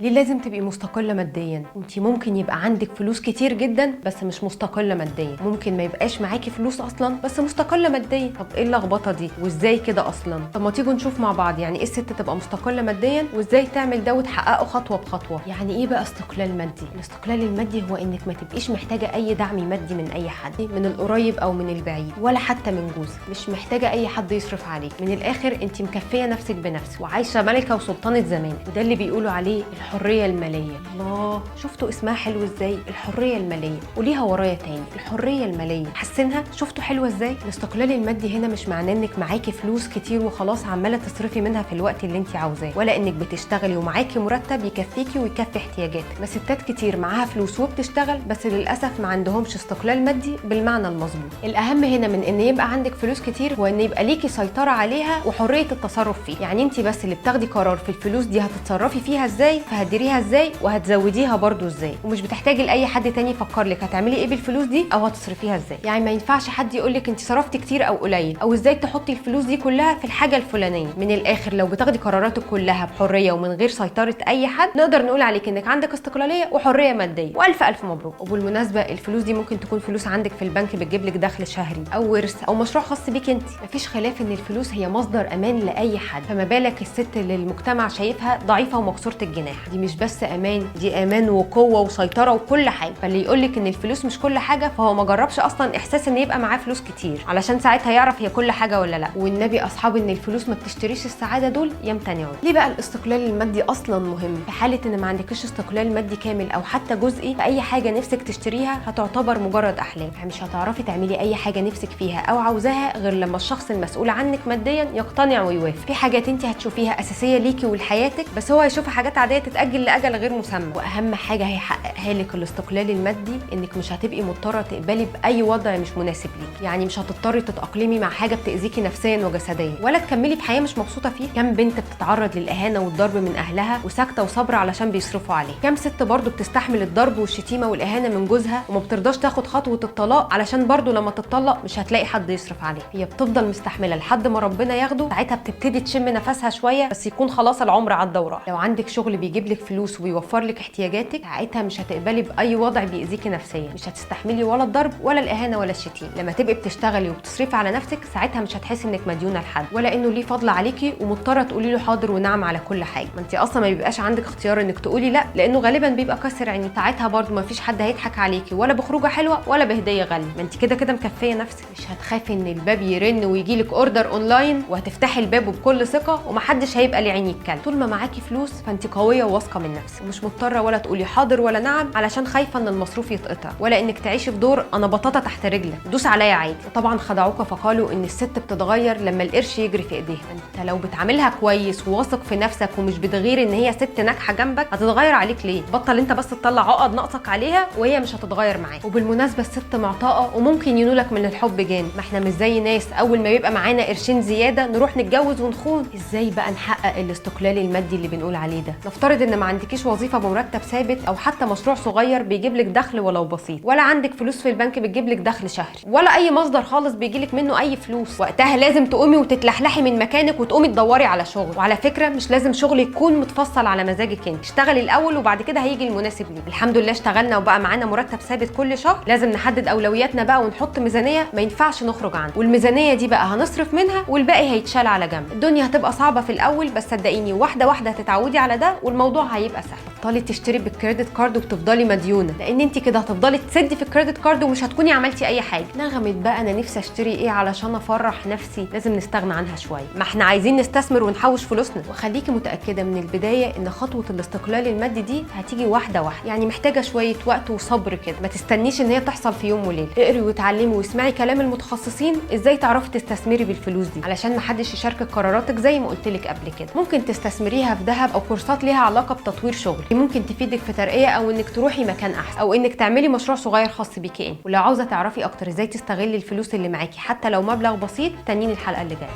ليه لازم تبقي مستقلة ماديا؟ انت ممكن يبقى عندك فلوس كتير جدا بس مش مستقلة ماديا، ممكن ما يبقاش معاكي فلوس اصلا بس مستقلة ماديا. طب ايه اللخبطة دي وازاي كده اصلا؟ طب ما تيجوا نشوف مع بعض يعني ايه الست تبقى مستقلة ماديا وازاي تعمل ده وتحققه خطوة بخطوة. يعني ايه بقى استقلال مادي؟ الاستقلال المادي هو انك ما تبقيش محتاجة اي دعم مادي من اي حد، من القريب او من البعيد، ولا حتى من جوزك. مش محتاجة اي حد يصرف عليك. من الاخر انت مكفية نفسك بنفسك وعايشة ملكة وسلطانة زمان، وده اللي بيقولوا عليه الحرية المالية. الله، شفتوا اسمها حلو ازاي؟ الحرية المالية. وليها ورايا تاني، الحرية المالية. حاسينها؟ شفتوا حلوة ازاي؟ الاستقلال المادي هنا مش معناه انك معاكي فلوس كتير وخلاص عمالة تصرفي منها في الوقت اللي انت عاوزاه، ولا انك بتشتغلي ومعاكي مرتب يكفيكي ويكفي احتياجاتك. ما ستات كتير معاها فلوس وبتشتغل بس للاسف ما عندهمش استقلال مادي بالمعنى المظبوط. الاهم هنا من ان يبقى عندك فلوس كتير هو ان يبقى ليكي سيطرة عليها وحرية التصرف فيها. يعني انت بس اللي بتاخدي قرار في الفلوس دي هتتصرفي فيها ازاي، فهتديريها ازاي، وهتزوديها برضو ازاي، ومش بتحتاجي لاي حد تاني يفكر لك هتعملي ايه بالفلوس دي او هتصرفيها ازاي. يعني ما ينفعش حد يقول لك انت صرفتي كتير او قليل، او ازاي تحطي الفلوس دي كلها في الحاجة الفلانية. من الاخر لو بتاخدي قراراتك كلها بحرية ومن غير سيطرة اي حد، نقدر نقول عليك انك عندك استقلالية وحريه مادية، والف الف مبروك. وبالمناسبة الفلوس دي ممكن تكون فلوس عندك في البنك بتجيب لك دخل شهري، او ورث، او مشروع خاص بيك انت. مفيش خلاف ان الفلوس هي مصدر امان لاي حد، فما بالك الست اللي المجتمع شايفها ضعيفة ومكسوره الجناح. دي مش بس امان، دي امان وقوه وسيطرة وكل حاجة. فاللي يقول لك ان الفلوس مش كل حاجة فهو ما جربش اصلا احساس ان يبقى معاه فلوس كتير، علشان ساعتها يعرف هي كل حاجة ولا لا. والنبي اصحاب ان الفلوس ما بتشتريش السعادة دول يمتنعون. ليه بقى الاستقلال المادي اصلا مهم؟ في حاله ان ما عندكيش استقلال مادي كامل او حتى جزئي، فاي حاجة نفسك تشتريها هتعتبر مجرد احلام. يعني مش هتعرفي تعملي اي حاجة نفسك فيها او عاوزاها غير لما الشخص المسؤول عنك ماديا يقتنع ويوافق. في حاجات انت هتشوفيها اساسية ليكي ولحياتك، بس هو هيشوفها حاجات عادية تتاجل لاجل غير مسمى. واهم حاجة هيحققها لك الاستقلال المادي انك مش هتبقي مضطرة تقبلي باي وضع مش مناسب ليكي. يعني مش هتضطري تتاقلمي مع حاجة بتاذيكي نفسيا وجسديا، ولا تكملي في حياة مش مبسوطة فيها. كم بنت بتتعرض للاهانه والضرب من اهلها وساكته وصابره علشان بيصرفوا عليها؟ كم ست برضو بتستحمل الضرب والشتيمه والاهانة من جوزها وما بترضاش تاخد خطوة الطلاق علشان برضو لما تتطلق مش هتلاقي حد يصرف عليها؟ هي بتفضل مستحمله لحد ما ربنا ياخده، ساعتها بتبتدي تشم نفسها شوية، بس يكون خلاص العمر عدى وراح. لو عندك شغل بيجيب لك فلوس وبيوفر لك احتياجاتك، ساعتها مش هتقبلي باي وضع بيأذيكي نفسيا، مش هتستحملي ولا الضرب ولا الاهانة ولا الشتيمة. لما تبقي بتشتغلي وبتصرفي على نفسك، ساعتها مش هتحسي انك مديونه لحد، ولا انه ليه فضل عليكي ومضطره تقولي له حاضر ونعم على كل حاجة. ما انت اصلا ما بيبقاش عندك اختيار انك تقولي لا، لانه غالبا بيبقى كسر عيني. ساعتها برضو ما فيش حد هيضحك عليكي، ولا بخروجه حلوة ولا بهديه غالية، ما انت كده كده مكفيه نفسك. مش هتخافي ان الباب يرن ويجي لك order online وهتفتحي الباب وبكل ثقة ومحدش هيبقى ليه عين يتكلم. طول ما معاكي فلوس فانت قوية وواثقه من نفسك، ومش مضطرة ولا تقولي حاضر ولا نعم علشان خايفة ان المصروف يتقطع، ولا انك تعيشي في دور انا بطاطا تحت رجلك دوس عليا عادي. وطبعا خدعوك فقالوا ان الست بتتغير لما القرش يجري في ايديها. انت لو بتعاملها كويس وواثق في نفسك ومش بتغير ان هي ست ناجحة جنبك، هتتغير عليك ليه؟ بطل انت بس تطلع عقد ناقصك عليها وهي مش هتتغير معاك. وبالمناسبة الست معطاءه وممكن ينولك من الحب جان. ما احنا مش زي ناس اول ما بيبقى معانا قرشين زيادة نروح نتجوز ونخون. ازاي بقى نحقق الاستقلال المادي اللي بنقول عليه ده؟ نفترض ان ما عندكيش وظيفة بمرتب ثابت او حتى مشروع صغير بيجيب لك دخل ولو بسيط، ولا عندك فلوس في البنك بتجيب لك دخل شهري، ولا اي مصدر خالص بيجي لك منه اي فلوس. وقتها لازم تقومي وتتلحلحي من مكانك وتقومي تدوري على شغل. وعلى فكرة مش لازم شغل يكون متفصل على مزاجك انت، اشتغلي الاول وبعد كده هيجي المناسب ليك. الحمد لله اشتغلنا وبقى معانا مرتب ثابت كل شهر، لازم نحدد اولوياتنا بقى ونحط ميزانية ما ينفعش نخرج عنها، والميزانيه دي بقى هنصرف منها والباقي هيتشال على جنب. الدنيا هتبقى صعبة في الاول بس صدقيني واحدة واحدة هتتعودي على ده والموضوع هيبقى سهل. بطلي تشتري بال credit card وبتفضلي مديونه، لان انت كده هتفضلي تسدي في ال credit card ومش هتكوني عملتي اي حاجة. نغمة بقى انا نفسي اشتري ايه علشان افرح نفسي، لازم نستغنى عنها شوية، ما احنا عايزين نستثمر ونحوش فلوسنا. وخليكي متاكدة من البداية ان خطوة الاستقلال المادي دي هتيجي واحدة واحدة، يعني محتاجه شوية وقت وصبر كده، ما تستنيش ان هي تحصل في يوم وليلة. اقري وتعلمي واسمعي كلام المتخصصين ازاي تعرفي تستثمري بالفلوس دي علشان ما حدش يشاركك قراراتك زي ما قلت لك قبل كده. ممكن تستثمريها في ذهب او كورسات ليها علاقة بتطوير شغل، ممكن تفيدك في ترقيه او انك تروحي مكان احسن، او انك تعملي مشروع صغير خاص بيكي انت. ولو عاوزه تعرفي اكتر ازاي تستغلي الفلوس اللي معاكي حتى لو مبلغ بسيط، تانيين الحلقة اللي جاية.